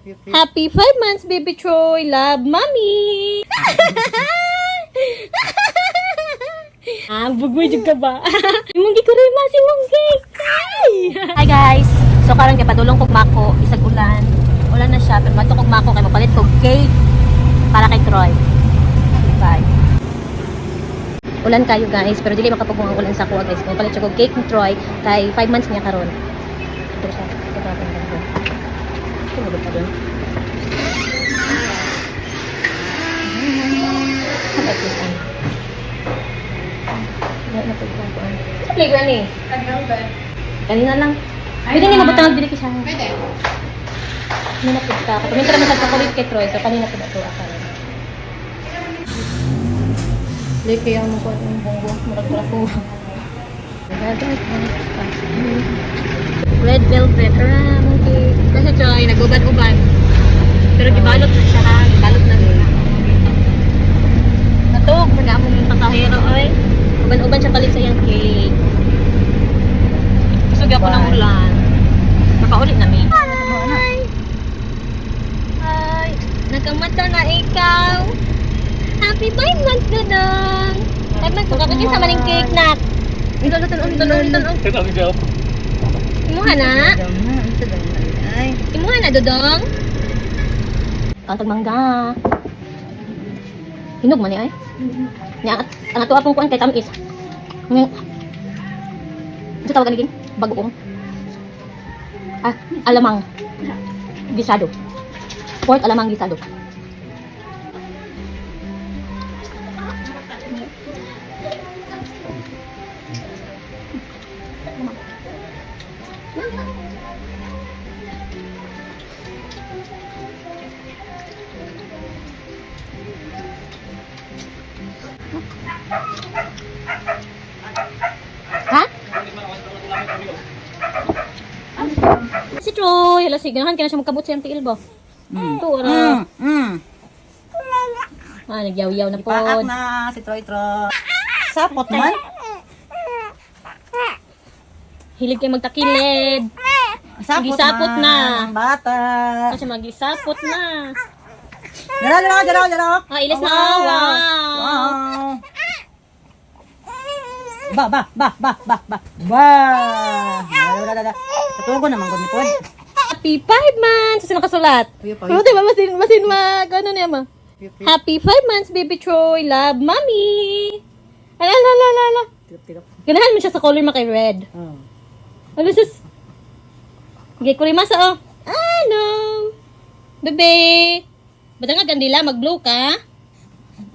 Happy 5 months, baby Troy. Love, Mommy. Ah, bugoy jud ka ba? Imong gikurima si imong cake. Ay! Hi guys. So karon kay padulong kog Mako, isag ulan. Ulan na siya pero madto kog Mako kay mapalit kog cake para kay Troy. Bye. Ulan kayo guys, pero dili makapugong ang ulan sa kuha guys. Kung palit siya kog cake ni Troy kay 5 months niya karon. Ito siya. Ito ba ito? Ito ba doon? Wala na pagkuhan. Sa playground eh. Kanina lang. Pwede ni mabutang dili siya. Pwede. Kanina po ka. Kapaminta naman sa chocolate kay Troy. So kanina po na ito ako. Hindi kaya mo ko ang bongo. Murag ko ako. Red velvet. Ara, monkey. Kasi Troy, nag-uban-uban. Pero gibalot na siya ha. Gibalot na niya. Natog mo na among pasahero oy. Uban-uban siya palit sa iyang cake. Busog ako ng ulan. Makauli na mi. Hi! Hi! Nakamata na ikaw! Happy 5 months, Dodong! 5 months, makakagin sa maning cake na. Ito, ito, ito, ito, ito. Imuha na? Imuha na, Dodong? Kantag mangga. Hinog man ni ay. Nya ang ato apong kuan kay tamis. Ng Unsa tawag ani Bagoong. Ah, alamang. Gisado. Pork alamang gisado. Ha? Si Troy, hala sige, ganahan ka na siya magkabot sa iyang tiil ba? Ito, ara. Ah, nagyaw-yaw na Paak pod. na si Troy Troy. Sapot man. Hilig kay magtakilid. Sapot, Gisapot man na. ang bata. Kasi magisapot na. Dala, dala, dala, dala. Ah, ilis na. Oh, wow. Wow. Ba, ba, ba, ba, ba, ba. Ba. Dala, dala, dala. Katugo naman gud ni pod. Happy 5 months! Sino nakasulat? Puyo, puyo. Pero diba, masin, masin mag, ano niya ma? Puyo, puyo. Happy 5 months, baby Troy. Love, Mommy. Ala, ala, ala, ala, ala. Tirap, tirap. Ganahan mo siya sa color ma kay red. Oh. Ano sus? Okay, kurimasa oh. Ano? Bebe. Ba't nga kandila? Mag-blow ka?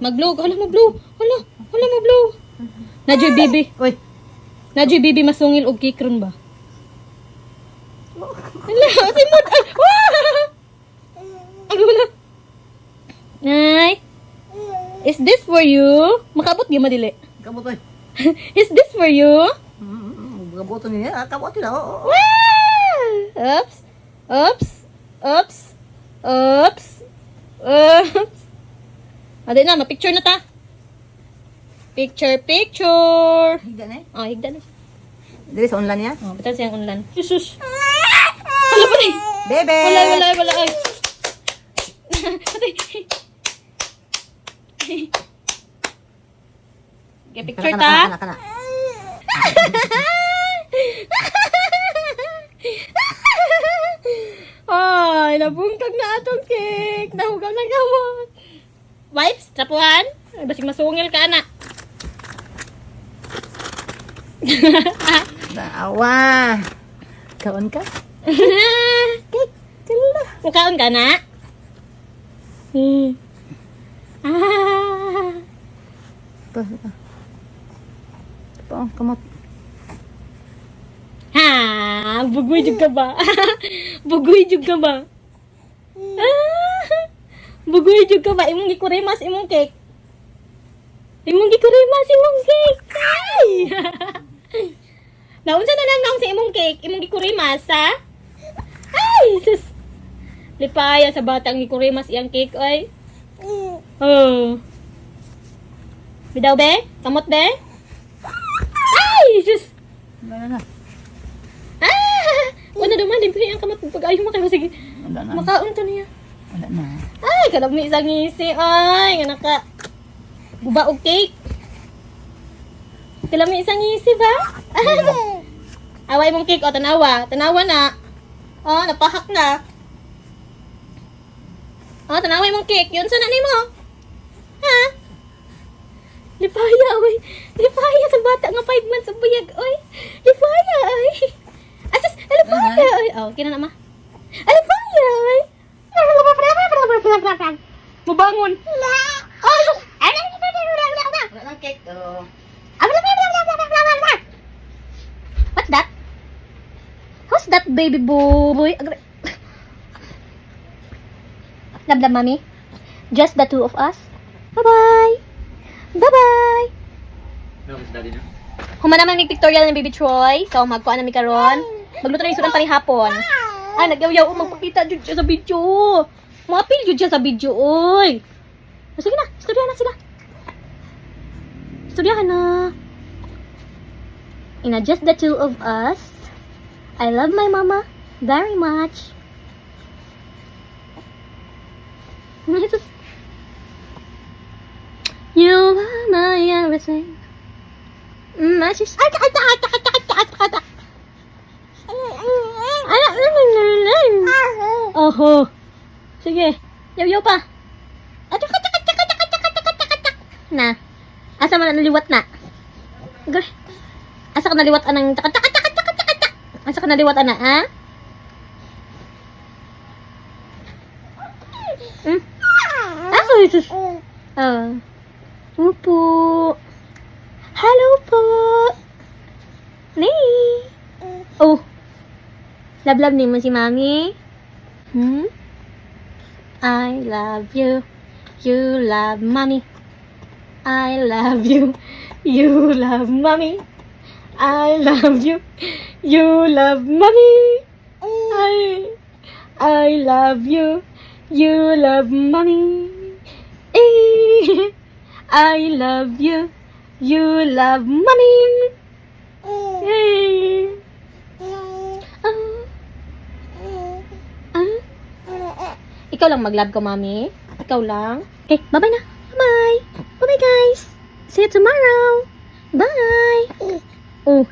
Mag-blow ka. Hala, mag-blow. Hala, hala, mag-blow. Nadyoy, baby. Uy. Nadyoy, baby, masungil og cake ron ba? Hala, si Mod. Ay, wah! Ay, wala. Nay. Is this for you? Makaabot gyud madili. Kabot oy. Is this for you? Kabot niya. Ah, kabot nila. Oo. Wow! Oops. Oops. Oops. Oops. Oops. Ade na, ma-picture na ta. Picture, picture. Higda na eh. Oh, higda na. Dili sa unlan niya. Oh, bitaw siyang unlan. Jesus. Hala pa rin. Bebe. Wala, wala, wala. Ay. Atay. Okay, picture Kana, ta. kana, kana, kana. Ay, nabungkag na atong cake. Nahugaw na gamot. Wipes, trapuhan. Ay, basig masungil ka, anak. Awa. Kaon ka? Cake. Mukaon ka na? Ah. Ito, ito. Ito, oh, kamot. Ha, bugoy jud ka ba? Bugoy jud ka ba? Ah, bugoy jud ka ba? Imong gikurimas imong cake. Imong gikurimas imong cake. Ay! Naunsa na lang naong sa imong cake, imong gikurimas ha? Ay, sus. Lipaya sa batang gikurimas iyang cake oy. Oh. Bidaw be? Kamot be? Ay, sus. Wala na. Ah! Wala naman, libre ang kamot. Pag ayaw mo kayo, sige. Wala na. Makaon to niya. Wala na. Ay, kalami isang ngisi. Ay, nga naka. Guba og cake. Kalami isang ngisi ba? Away mong cake o tanawa. Tanawa na. Oh, napahak na. Oh, tanaway mong cake. Yun sa nanay mo. Ha? Lipaya, oy. Lipaya sa bata nga 5 months ang buyag, oy. Lipaya, oy. Asas, lipaya, oy. Oh, kina na ma. Lipaya, oy. Mubangon. Oh, sus. Wala nang cake oh. What's that? Who's that baby boy? Love, love, mommy. Just the two of us. Bye-bye. Bye-bye. No, mas daddy na. Human naman may pictorial ng baby Troy. So, magkuha na mi karon. Magluto na yung sudan panihapon. Ay, nagyaw-yaw. Oh, magpakita jud siya sa video. Mga jud siya sa video, oy. O, sige na, istoryahan na sila. Istoryahan na. In a just the two of us. I love my mama very much. Jesus. You are my everything. Oho. Sige. Yaw-yaw pa. Na. Asa man na naliwat na? Gr. Asa ka naliwat anang taka taka taka taka taka taka? Asa ka naliwat ana, ha? Hmm? Ah, Jesus. Ah. Upo. Hello po. Ni. Oh. Love love ni mo si Mami. I love you. You love mommy. I love you. You love mommy. I love you. You love mommy. I love you. You love mommy. Eh, I love you. You love mommy. Eh. Ah. Ah. Ikaw lang mag-love ko, mommy. Ikaw lang. Okay, bye-bye na. Bye. Bye-bye, guys. See you tomorrow. Bye. Oh.